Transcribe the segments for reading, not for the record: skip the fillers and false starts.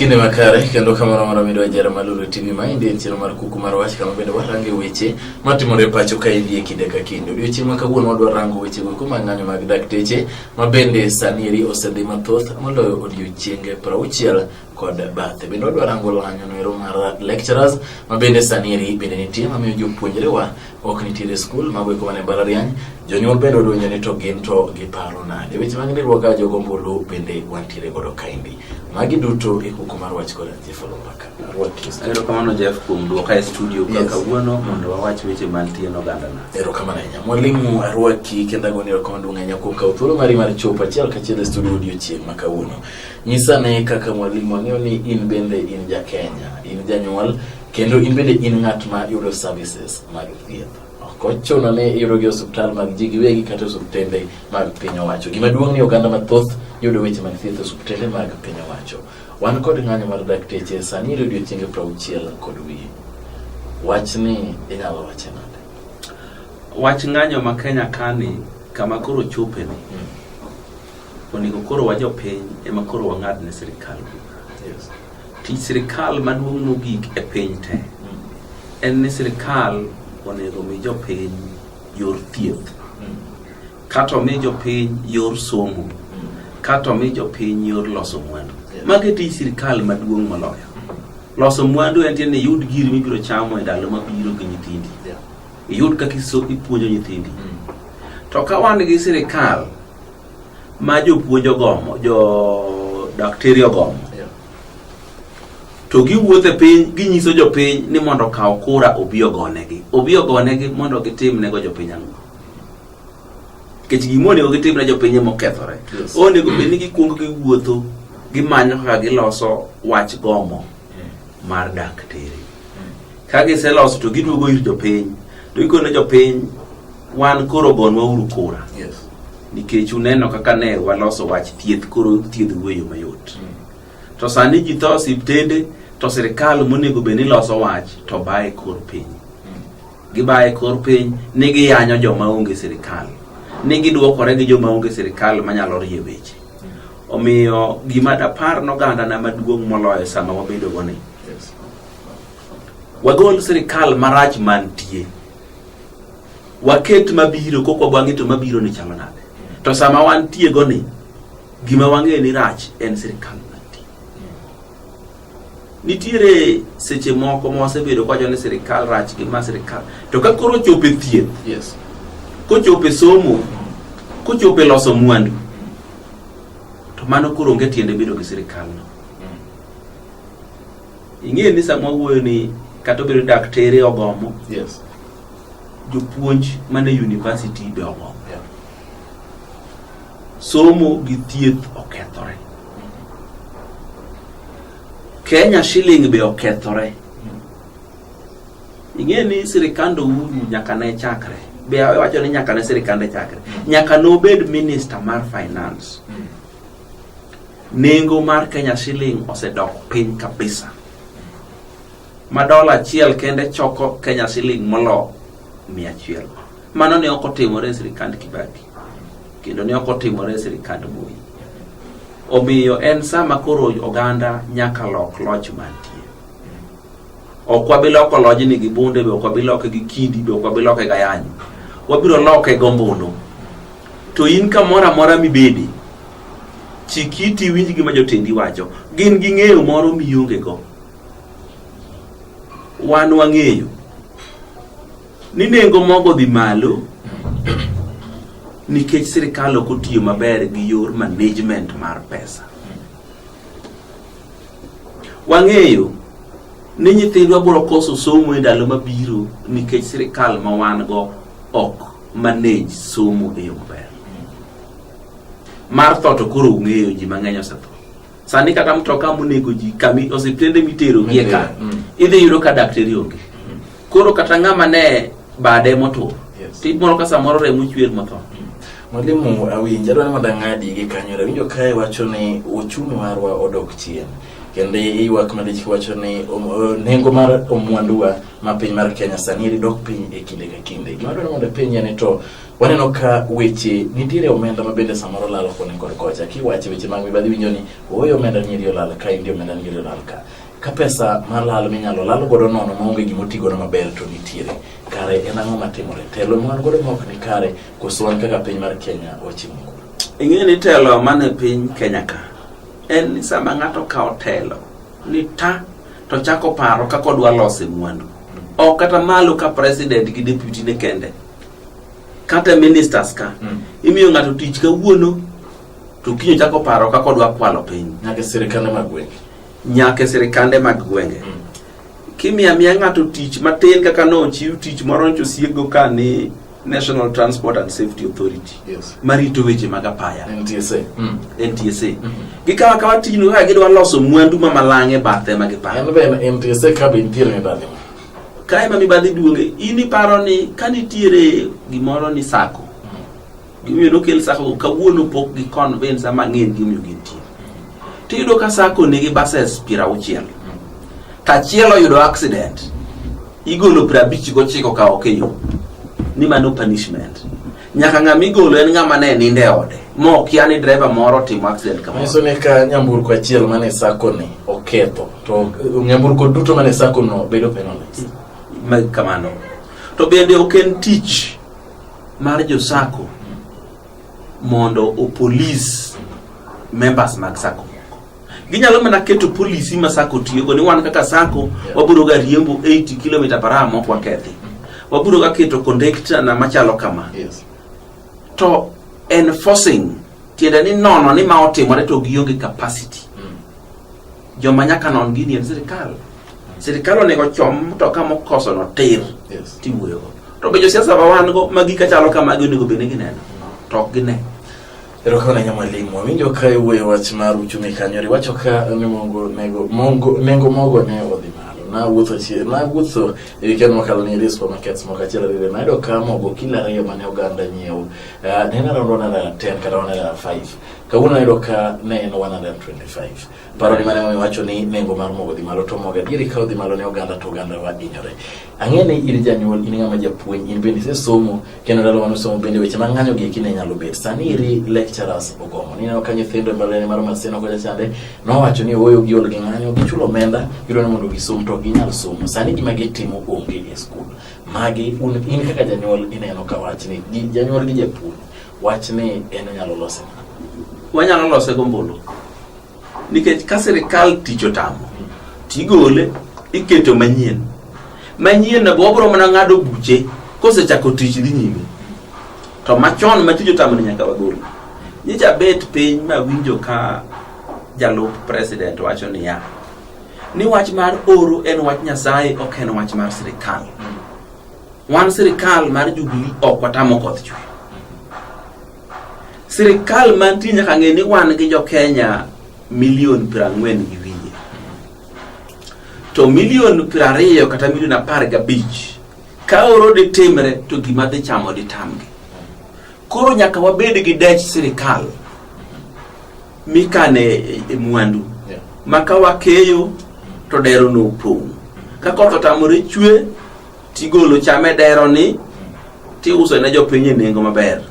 Kinde makare kendo kamoro amora midwa jara mar Lulu TV maendi en chenro mar kuku mar wach kama bende warange weche matimore e pacho ka indie kinde ka kinde. Odiochieng' ma kawuono wadwa rango weche go eko mag ng'anyo mag dakteche ma bende sani eri osedhi mathoth moloyo odiochienge 60 kod bathe. Bende wadwa rango lanyo noero mar lecturers ma bende sani eri bende nitie mamiyo jopuonjrewa ok nitiere e skul mago eko mane mbalariany. Jonyuol bende odonjo ni to gin to giparo nade. Weche mag ndikruok ka jogo ombulu bende wantiere godo kaendi. Magi duto e kuku mar wach kod Jeff Olumbaka. Arwaki. Erokamano Jeff kuom duoka e studio ka Yes. kawuono mondo wawach weche mantie ne ogandana. Erokamano ahinya. Mwalimu arwaki kendo agoni erokamano duong' ahinya kuom kawo thuolo mari mar chopo achiel kachiel e studio odiochieng' ma kawuono. Nyisa ane kaka mwalimu ang'eyo ni in bende in ja Kenya, in janyuol kendo in bende in ng'at ma yudo services mag thieth. Ok ochuno ni iyudogi e osuptal mag ji giwegi kata osuptende mag piny owacho. Gima duong' ni oganda mathoth yudo weche mag thieth e osuptende mag piny owacho. Wan kod ng'anyo mar dakteche sani eri odiochienge 60 kod wiye. Wachni inyalo wache nade? Wach ng'anyo ma Kenya kani kama koro chopeni onego koro wa jopiny ema koro wang'ad ne sirikal bura. Yes. Tich sirikal maduong' mogik e piny te en ni sirikal onego mi jopiny yor thieth kata omi jopiny yor somo kata omi jopiny yor loso mwandu. Yeah. Mago e tij sirikal maduong' moloyo. Loso mwandu en tiende ni iyud giri mibiro chamo e ndalo mabiro gi nyithindi. Yeah. Iyud kaka ipuonjo nyithindi. To ka wan gi sirikal ma jopuonj ogomo, jo daktari ogomo, Yeah. to giwuotho e piny ginyiso jopiny ni mondo okaw kura obi ogonegi. Obi ogonegi mondo gitim nego jopiny ang'o? Nikech gima onego gitim ne jopiny ema okethore. Yes. Onego bed ni gikuongo giwuotho gimanyo kaka giloso wach gomo mar daktari. Ka giseloso to giduogo ir jopiny to gikone jopiny wan koro gonwa uru kura. Yes. Nikech uneno kaka ne waloso wach thieth koro thiedhou e yo mayot. To sani ji tho osiptende to sirikal monego bed ni loso wach to baye kor piny. Gibaye kor piny ni giyanyo joma onge sirikal. Ni giduokore gi joma onge sirikal manyalo rie weche. Omiyo gima dapar nogandana maduong' moloyo sama wabedo go ni Yes. wagol sirikal marach mantie. Waket mabiro kok wabwang'e to mabiro ni chalo nade. To sama wantie go ni gima wang'eyo ni rach en sirikal mantie. Nitiere seche moko ma wasebedo kwacho ni sirikal rach gi ma sirikal. To ka koro ochopo e thieth, Yes. kochopo e somo, kochopo e loso mwandu, to mano koro onge tiende bedo gi sirikal no. Ing'eyo ni sama wawuoyo ni kata obedo ni daktere ogomo, Yes. jopuonj mane university be ogomo. Yeah. Somo gi thieth okethore. Kenya shilling be okethore. Ing'e ni sirikand Uhuru nyaka ne chakre. Be awacho ni nyaka ne sirikande chakre. Nyaka nobed minister mar finance. Nengo mar Kenya shilling osedok piny kabisa. Ma dola achiel kende choko Kenya shilling molo 100. Mano ne ok otimore e sirikand Kibaki. Kendo ne ok otimore e sirikand Moi. Omiyo en sama koro oganda nyaka lok loch mantie. Ok wabi loko lojni gi bunde, be ok wabi loke gi kidi, be ok wabi loke gi ayany. Wabiro loke gombulu. To in kamoro amora mibede, chik iti iwinj gima jotendi wacho. Gin gi ng'eyo moro mionge go. Wan wang'eyo ni nengo mogo dhi malo nikech sirikal ok otiyo maber gi yor management mar pesa. Wang'eyo ni nyithindwa biro koso somo e ndalo mabiro nikech sirikal ma wan go ok manage somo e yo maber. Mar tho to koro ung'eyo ji mang'eny osetho. Sani kata mtoka monego ji kami osiptende mitero gie ka idhi yudo ka daktari onge. Koro kata ng'ama ne bade motur Yes. timoro ka samoro remo chwer motho. Mwalimu awinjo, adwaro ni mondo ang'adi gi kanyo. Awinjo kae wacho ni uchumi marwa odok chien. Kendo iywak malich kiwacho ni nengo mar mwanduwa ma piny mar Kenya sani eri dok piny e kinde ka kinde. Gima dwaro mondo penji ni to waneno ka weche nitiere omenda ma bende samoro lal koni kod kocha. Kiwacho weche mag mibadhi winjo ni ooyo omenda ni eri olal ka, endi omenda ni eri olal ka. Ka pesa malal minyalo lal godo nono maonge gima oti godo maber to nitiere. Kare en ang'o matimore? Telo ma wan godo ma ok ni kare koso wan kaka piny mar Kenya wachimo kure? Ing'e ni telo man e piny Kenya ka en ni sama ng'ato okawo telo ni ta to chako paro kaka odwa lose mwandu. Ok kata malo ka president gi deputy ne kende. Kata ministers ka. Imiyo ng'ato tich kawuono to kiny ochako paro kaka odwa kwalo piny. Nyaka e sirkande mag gwenge. Nyaka e sirkande mag gwenge. Kimiyo amiya ng'ato tich matin kaka nochiw tich moro nyocha osiekgo ka ni National Transport and Safety Authority marito weche mag apaya. NTSA. NTSA. Gikawo akawa tijno kaka gidwa loso mwandu ma malang' e bathe ma giparo. En be NTSA ka be nitiere mibadhi. Kae ma mibadhi duonge, in iparo ni ka nitiere gimoro ni sako, gimomiyo nokel sako go kawuono pok gi convince mang'eny gimomiyo gintie. Tiyudo ka sako nigi buses 60. To achiel oyudo accident, igolo 59 ka ok e yo. Ni mano punishment. Nyaka ng'ama igolo en ng'ama ne nindo e ode, ma okia ni driver moro otimo accident kamoro. Manyiso ni ka nyamburko achiel mane sako ni oketho to nyamburko duto mane sako no bedo penalized. Ma kamano. To bende ok en tich mar jo sako mondo opolis members mag sako moko. Ginyalo mana keto policy ma sako tiyogo ni wan kaka sako wabiro ga riembo 80 km per hour mok wakethi. Wabiro ga keto conductor na machalo kama. To enforcing tiende ni nono ni ma otimore to gionge capacity. Joma nyaka non gini en sirikal. Sirikal onego chom mtoka mokoso no tir tiwuoyogo. To be josiasa ma wan go ma gika chalo kamagi onego bed ni gineno to ok gine. Erokamano ahinya mwalimu. Awinjo ka iwuoyo wach mar uchumi kanyo. Iwacho ka ni mongo nego mongo nengo mogo ne odhi malo. Nawuotho chie nawuotho e weekend mokalo ni e supermarkets moko achiel ariyo nayudo ka mogo kilo ariyo mane oganda nyiewo ne en around 110 kata 105. Kawuono ayudo ka ne en 125. Paro ni mane wacho ni nengo mar mogo dhi malo to mogo adieri ka odhi malo ne oganda to oganda wa hinyore. Ang'e ni in janyuol, in ng'ama japuonj, in bende isesomo kendo ndalo mane somo bende weche mag ng'anyo gi eki ne nyalo bet. Sani iri lecturers ogomo. Nineno ka nyithindo e mbalariany mar Maseno kocha chande nowacho ni ooyo giol gi ng'anyo, gichulo omenda, gidwa ni mondo gisom to ok ginyal somo. Sani gima gitimo onge e skul. Magi un, in kaka janyuol ineno ka wachni, gi janyuol gi japuonj, wachni en onyalo lose nade? Wanyalo lose gombulu. Nikech ka sirikal tich otamo, tigole iketo manyien. Manyien no wabro mana ng'ado buche kosechako tich dhi nyime. To machon ma tich otamo ni nyaka wagol. Nyicha bet piny ma winjo ka jalup president wacho niya, ni wach mar oro en wach Nyasaye ok en wach mar sirikal. Wan sirikal mar Jubilee ok watamo koth chwe. Sirikal mantie nyaka ng'e ni wan gi jo Kenya milion 40 gi wiye. To milion 20 kata milion 15 ka oro ditimre to gima dhi chamo ditamgi. Koro nyaka wabed gi dech sirikal mikane e mwandu ma ka wakeyo to dero no opong'. Ka koth otamore chwe tigolo cham e dero ni tiuso ne jopiny e nengo maber.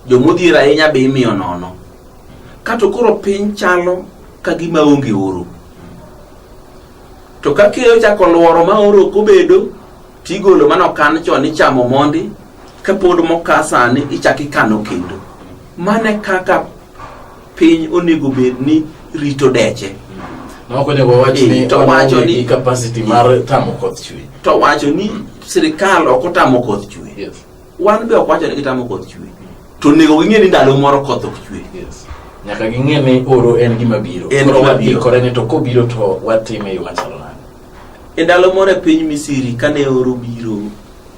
Jomodhier ahinya be imiyo nono. Kato koro piny chalo ka gima onge oro. To ka keyo chako luoro ma oro ok obedo, tigolo mane okan chon ichamo mondi, kapod moka sani ichako ikano kendo. Mano e kaka piny onego bed ni rito deche. Ma ok onego wawach ni To wacho ni gi capacity mar tamo koth chwe. To wacho ni sirikal ok otamo koth chwe. Wan be ok wacho ni gitamo koth chwe. To onego ging'e ni ndalo moro koth ok chwe. Nyaka ging'e ni oro en gima biro. En Koro gima biro. waikore ni to kobiro to watime e yo machalo nade. E ndalo moro e piny Misri kane oro biro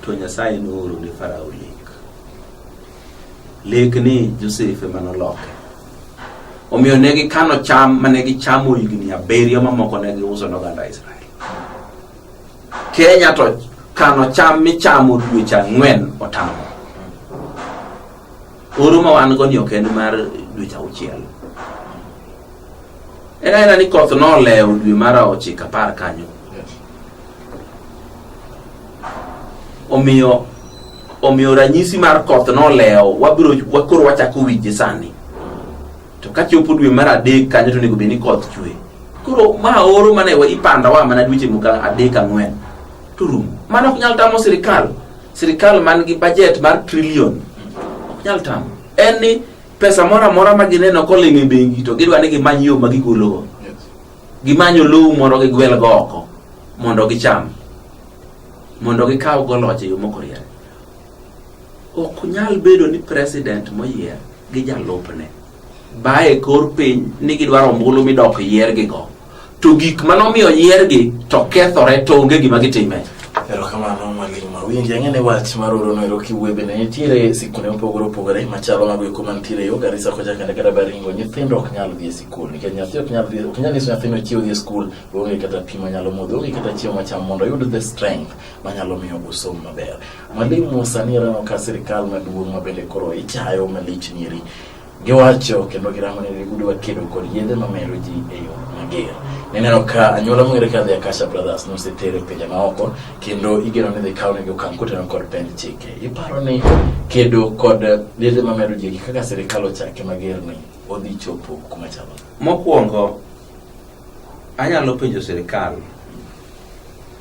to Nyasaye nooro ne Farao lek. Lek ni Josef ema noloke. Omiyo ne gikano cham mane gichamo higni 7 mamoko ne giuso ne oganda Israel. Kenya to kano cham michamo dweche 4 otamo. Oro ma wan go ni ok en mar dweche 6. En aena ni koth nolewo dwe mar 9 10 kanyo. Omiyo ranyisi mar koth nolewo, wabiro koro wachako winje sani. To kachopo dwe mar 3 kanyo to onego bed ni koth chwe. Koro ma oro mane ipando wa mana dweche moko 3 4 to rumo. Mano ok nyal tamo sirikal. Sirikal man gi budget mar trillion ok nyal tamo. En ni pesa moro amora ma gineno koling' e bengi to gidwa ni gimany yo ma gigologo. Gimanyo lowo moro gigwel go oko mondo gicham, mondo gikaw go loch e yo mok oriere. Ok nyal bedo ni president moyier gi jalupne bae kor piny ni gidwaro ombulu midok yiergigo, to gik manomiyo yiergi to kethore to onge gima gitime. Erokamano mwalimu Awinji, ang'e ni wach mar orono ero kiwuoyo bende nitiere sikunde mopogore opogore machalo mago eko mantiere yo Garissa kocha kende kata Baringo, nyithindo ok nyal dhi e sikul nikech nyathi ok nyal dhi, ok nyal nyiso nyathino chiew dhi e skul, onge kata pi manyalo modho, onge kata chiemo machamo mondo oyud the strength manyalo miyo osom maber. Mwalimu, sani aneno ka sirikal maduong' ma bende koro ichayo malich nieri giwacho kendo giramo ni gidwa kedo kod yedhe mamero ji e yo mager. Nineno ka anyuola mong'ere ka The Akasha Brothers noseter e pinje maoko kendo igeno ni dhi kawnegi okang' koteno kod pend chike. Iparo ni kedo kod yedhe mamero ji kaka sirikal ochake mager ni odhi chopo kuma chalo? Mokwongo anyalo penjo sirikal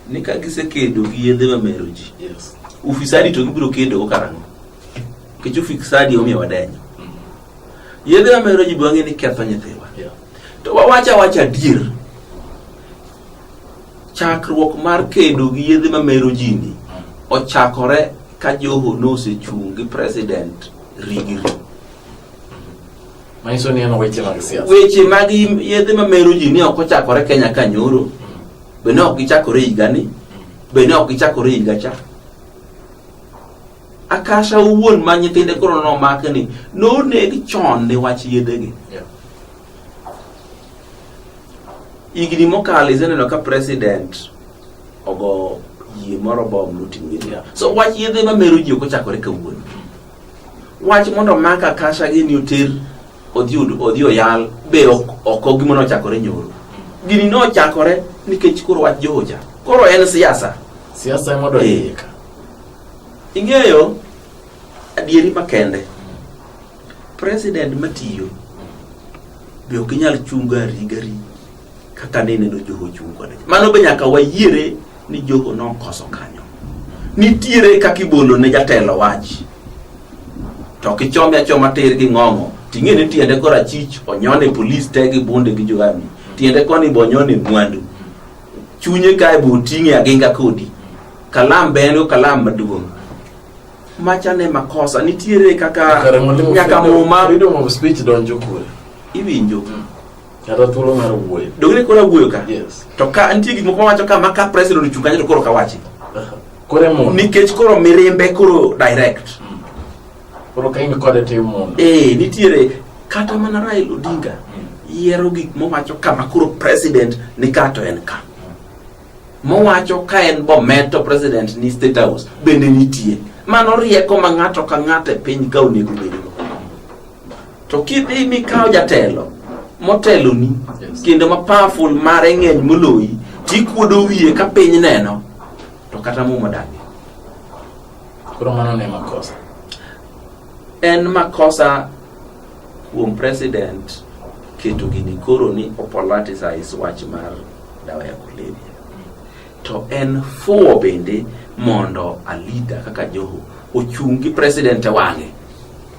ni ka gisekedo gi yedhe mamero ji, Yes. ufisadi to gibiro kedo go karang'o? Nikech ufisadi omiyo wadenyo. Yedhe mamero ji be wang'e ni ketho nyithiwa. To wawacho awacha adier, chakruok mar kedo gi yedhe mamero ji ni ochakore ka Joho nosechung' gi president Rigiri. Manyiso ni en weche mag siasa. Weche mag yedhe mamero ji ni ok ochakore Kenya ka nyoro, be ne ok gichakore higani, be ne ok gichakore higa cha. Akasha owuon ma nyithinde koro nomak ni noneg chon ne wach yedhegi. Higni mokalo iseneno ka president ogo yie moro bom noting'o yedhe. So wach yedhe mamero ji ok ochakore kawuono. Wach mondo mak Akasha gi ni oter odhi oyal be ok gima nochakore nyoro. Gini nochakore nikech koro wach Joho cha. Koro en siasa. Siasa ema odonjo iye ka. Ing'eyo adieri makende. President matiyo be ok inyal chungo arigari kaka ne ineno Joho chung' kode. Mano be nyaka wayiere ni Joho nokoso kanyo. Nitiere kaka ibolo ne jatelo wach. To kichome achoma tir gi ng'ong'o, ting'e ni tiende korachich onyone polis te gi bunde gi joami. Tiende koni be onyone mwandu. Chunye kae be oting'e aginga kodi. Kalam be en go kalam maduong'. Macha ne makosa nitiere kaka Kare mwalimu nyaka muma freedom of speech donjo kure. Iwinjo. Kata thuolo mar wuoyo. Dogre koro awuoyo ka. Yes. To ka nitie gik moko mawacho ka ma ka president ochung' kanyo to koro kawachi. Koro mondo. Nikech koro mirimbe koro direct. Koro ka in kode to imondo. Nitiere kata mana Raila Odinga yiero gik mowacho kama koro president ni ka to en ka. Mowacho ka en Bomet to president ni State House bende nitie. Mano rieko ma ng'ato ka ng'ato e piny ka onego bedgo. To kidhi mikawo jatelo moteloni kendo ma powerful mare ng'eny moloyi tikuodo wiye ka piny neno to kata muma dagi. Koro mano ne makosa. En makosa kuom president keto gini koro ni opoliticize wach mar dawa ya kulevya. To en fuwo bende mondo a leader kaka Joho ochung' gi president e wang'e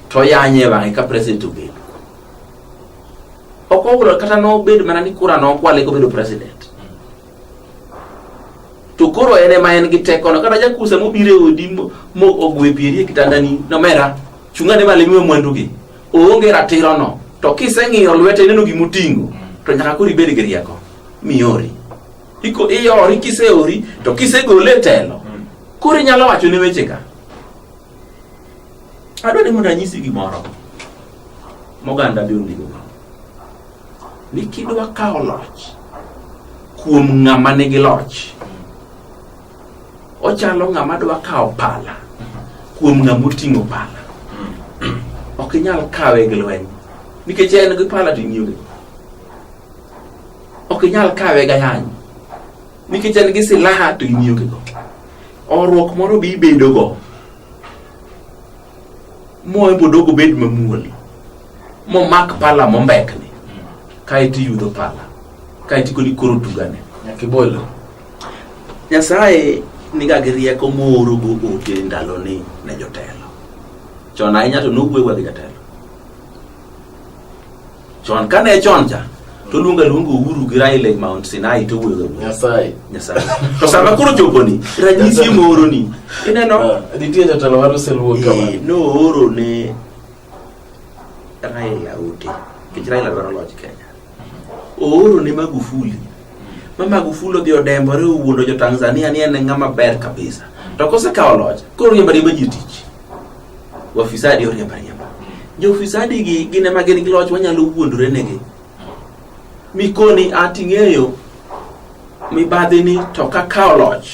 to yanye e wang'e ka president obedo. Ok owuoro kata nobed mana ni kura nokwale kobedo president. To koro en ema en gi tekono kata jakusa mobiro e odi mo ogwe pieri e kitandani nomera chung'ane malo imiwa mwandugi oonge ratirono to kiseng'iyo lwete ineno gimoting'o to nyaka koro ibed gi rieko miori iko iori kiseori to kisegole e telo koro inyalo wacho ne weche ka adwa ni mondo anyisi gimoro moganda be onego ng'e ni kidwa kawo loch kuom ng'ama nigi loch ochalo ng'ama dwa kawo pala kuom ng'ama oting'o pala ok inyal kawe gi lweny nikech en gi pala to ing'iyoge. Ok inyal kawe gayany. Nikech en gi silaha to in ionge go. Horuok moro be ibedo go. Moembo dogo bed mamuol. Momak pala mombekni. Kaeto iyudho pala. Kaeto ikoni koro tugane. Nyaka ibolo. Nyasaye niga gi rieko mooro go ote ndaloni ne jotelo. Chon ahinya to nowuoyoga gi jatelo. Chon kane chon cha to luonga luonga Uhuru gi Raila e Mount Sinai to wuoyo ga wuoya. Nyasaye. Nyasaye. To sama koro choponi ranyisi mooroni ineno Ah, nitie jatelo mar oseluo kama. Nooro ne Raila ote nikech Raila dwaro loch Kenya. Ooro ne Magufuli ma Magufuli odhi odembore owuondo jo Tanzania ni en ng'ama ber kabisa. To kosekawo loch koro riembo ariemba ji e tich. Wafisadi oriembo ariemba. Jofisadi gi gin ema gin gi loch wanyalo wuondore negi. Mikoni ating'eyo mibadhi ni to kakawo loch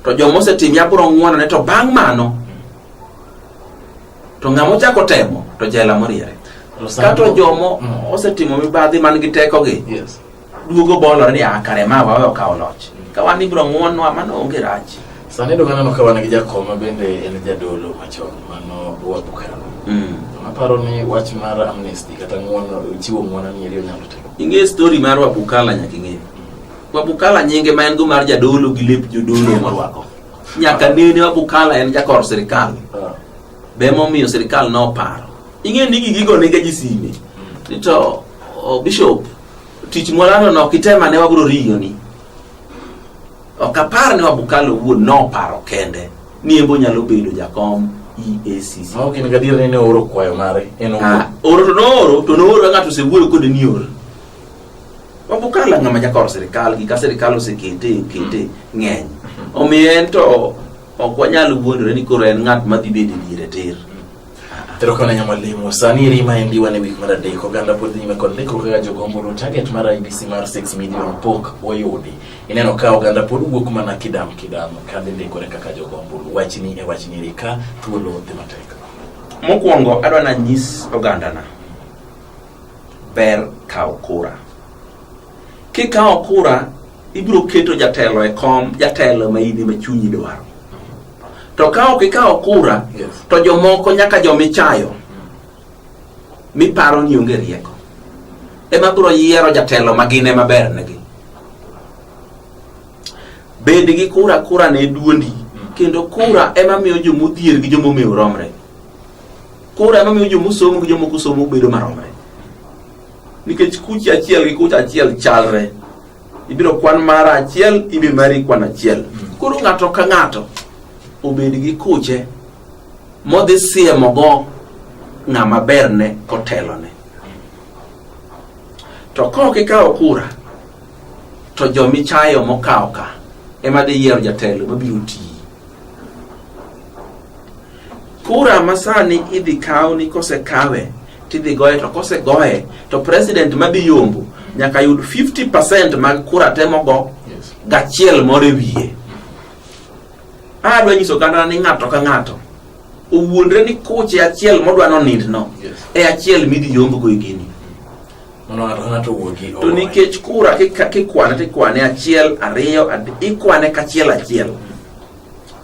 to joma osetimi abiro ng'wonone to bang' mano to ng'ama ochako temo to jela moriere. Kato jomo osetimo mibadhi man gi tekogi Yes. duogo bolore ni ah kare ma wawe okawo loch. Ka wan ibiro ng'wonwa mano onge rach. Sani dong aneno ka wan gi jakom ma bende en jadolo machon mano Wabukalo. Aparo ni wach mar amnesty kata ng'uono chiwo ng'uono ni eri onyalo timo. Ing'e story mar Wabukala nyaka ing'e. Wabukala nyinge ma en go mar jadolo gi lep jodolo morwako. Nyaka nene Wabukala en jakor sirikal. Be emomiyo sirikal noparo. Ing'e ni gigigo nega ji sime. Ni to o, bishop tich mwalando no ok item ane wabiro riyoni. Ok apar ni Wabukala owuon noparo kende ni en be onyalo bedo jakom EACC. Ma ok in gadier ni ne ooro kwayo mare en owuon. Ah, oro to nooro to nooro ka ng'ato osewuoyo kode ni or. Wabukala ng'ama jakor sirikal gi ka sirikal osekete okete ng'eny. Omiyo en to ok wanyal wuondore ni koro en ng'at madhi bedo e diere tir. Erokamano Nyamwalimu. Sani eri ma endi wan e wik mar adek. Oganda pod dhi nyime kod ndikruok kaka jogo ombulu. Target mar IEBC mar 6 million pok oyudi. Ineno ka oganda pod wuok mana kidam kidam kadhi ndikore kaka jogo ombulu. Wachni e wachni eri ka thuolo dhi matek. Mokwongo adwa nanyis ogandana ber kawo kura. Kikawo kura ibiro keto jatelo e kom jatelo ma in ema chunyi dwaro. To ka ok ikawo kura Yes. to jomoko nyaka jomichayo miparo ni onge rieko ema biro yiero jatelo ma gin ema bernegi. Bed gi kura kura ne duondi kendo kura ema miyo jomodhier gi jomomew romre. Kura ema miyo jomosomo gi jomok osomo bedo maromre. Nikech kuchi achiel gi kucha achiel chalre. Ibiro kwan mara achiel, ibe mari kwan achiel. Koro ng'ato ka ng'ato obed gi kuche modhi siemogo ng'ama berne kotelone. To ka ok ikawo kura, to jomichayo mokawo ka ema dhi yiero jatelo mabiro tiyi. Kura ma sani idhi kaw ni kosekawe tidhi goye to kosegoye to president madhi yombo nyaka yud 50% mag kura te mogo Yes. gachiel moro e wiye. Adwa nyiso oganda ni ng'ato ka ng'ato owuondre ni kuche achiel modwa nonindno Yes. e achiel midhi yombgo e gini. Mondo ng'ato ka ng'ato owuogi. To nikech kura kikwane tikwane achiel ariyo ikwane kachiel achiel.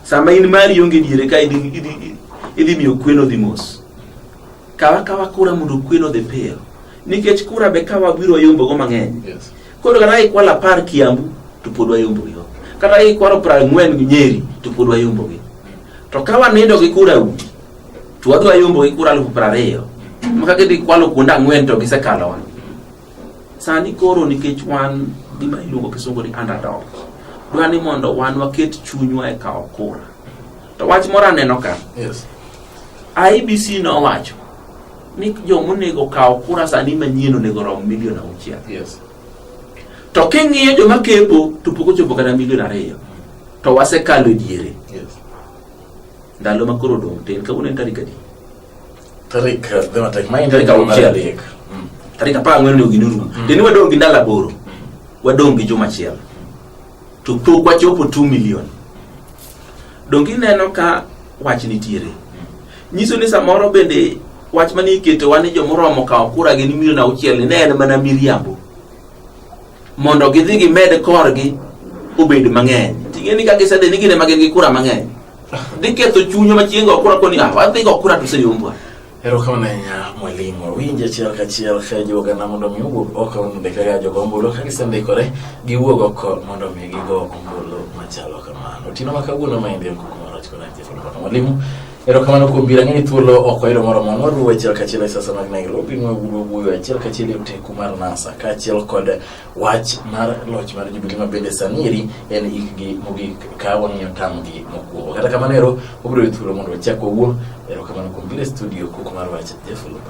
Sama in mari onge diere ka idhi miyo kweno dhi mos. Kawa kawa kura mondo kweno dhi piyo. Nikech kura be ka wabiro yombogo mang'eny. Yes. Koro kata ikwalo 10 Kiambu to pod wayombogi. Kata ikwalo 40 gi Nyeri to pod wayombogi. To ka wanindo gi kura udi to wadhi wayombo gi kura 20,000. Ma ka gidhi kwalo kuonde 4 to gisekalowa. Sani koro nikech wan gima iluongo kisungu ni underdog. Dwa ni mondo wan waket chunywa e kawo kura. To wach moro aneno ka. Yes. IEBC nowacho ni jomonego kaw kura sani manyien onego rom milion 6. Yes. To king'iyo joma kepo to pok ochopo kata milion 2. To wasekalo e diere. Yes. Ndalo ma koro odong' tin kawuono en tarik adi? Tarik dhi matek. Ma en Tarik mar 6. adek. Tarik 14 onego gini orum. Teni wadong' gi ndalo 8. Wadong' gi juma achiel. To pok wachopo 2 million. Donge ineno ka wach nitiere? Nyiso ni samoro bende wach mane iketowa ni jomoromo kawo kura gin milion 6 ne en mana miriambo. Mondo gidhi gimed korgi obed mang'eny. Ting'e ni ka gisedhi ni gin ema gin gi kura mang'eny. Dhi ketho chunywa ma chieng' go kura koni ah wadhi go kura to oseyombwa. Erokamano ahinya mwalimu. Winj achiel kachiel ka jiwo oganda mondo mi owuog oko mondo kaka jogo ombulu ka gisendikore giwuog oko mondo mi gigo ombulu machalo kamano. Otieno ma kawuono maendi en kuku marach kod an Jeff Oloo. Mwalimu, erokamano kuom biro. Ang'e ni thuolo ok wayudo moromo. Nwaruwo achiel kachiel e sasa mag Nairobi, nwawuoyo achiel kachiel e oteku mar NASA kaachiel kod wach mar loch mar Jubilee ma bende sani eri en ikgi mogik ka wang'iyo tamgi mokwongo. Kata kamano ero, wabiro yudo thuolo mondo wachak wawuo. Erokamano kuom biro e studio kuku mar wach Jeff Oloo.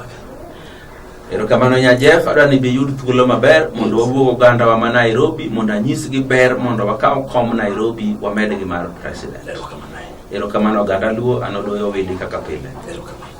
Erokamano nya Jeff, adwa ni bi yud thuolo maber mondo wawuog ogandawa ma Nairobi mondo anyisgi ber mondo wakaw kom Nairobi wamed gi mar president. Erokamano ahinya. Erokamano oganda Luo, an Odoyo Owili kaka pile. Erokamano.